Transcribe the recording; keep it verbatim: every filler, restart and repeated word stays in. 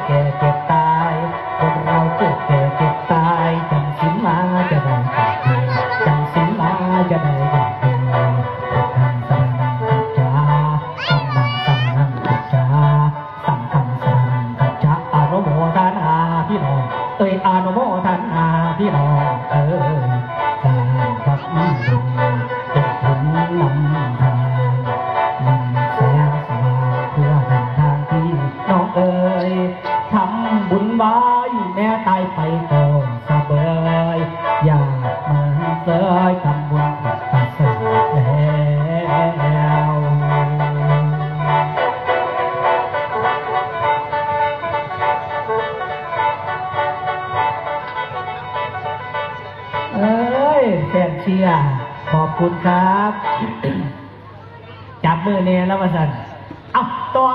แก่เจ็บตาย คนเราเกิดแก่เจ็บตาย จำศีลมาจะได้อย่างดี จำศีลมาจะได้อย่างดี พุทธังสรณังคัจฉา ธัมมังสรณังคัจฉา สังฆังสรณังคัจฉา อนุโมทนาพี่น้อง เอ้ย อนุโมทนาพี่น้อง เอ้ย การทำบุญเป็นทุนนำทาง นำแสงสว่างทั่วแดนทางพี่น้องเอ้ย ทำบุญไว้แม้ตายไปก็สบาย อยากมาเสยทำบุญกับตาเสยแล้ว เอ้ย แฟนเชียร์ ขอบคุณครับ จับมือแน่แล้วว่าซั่น เอ้า ต่อ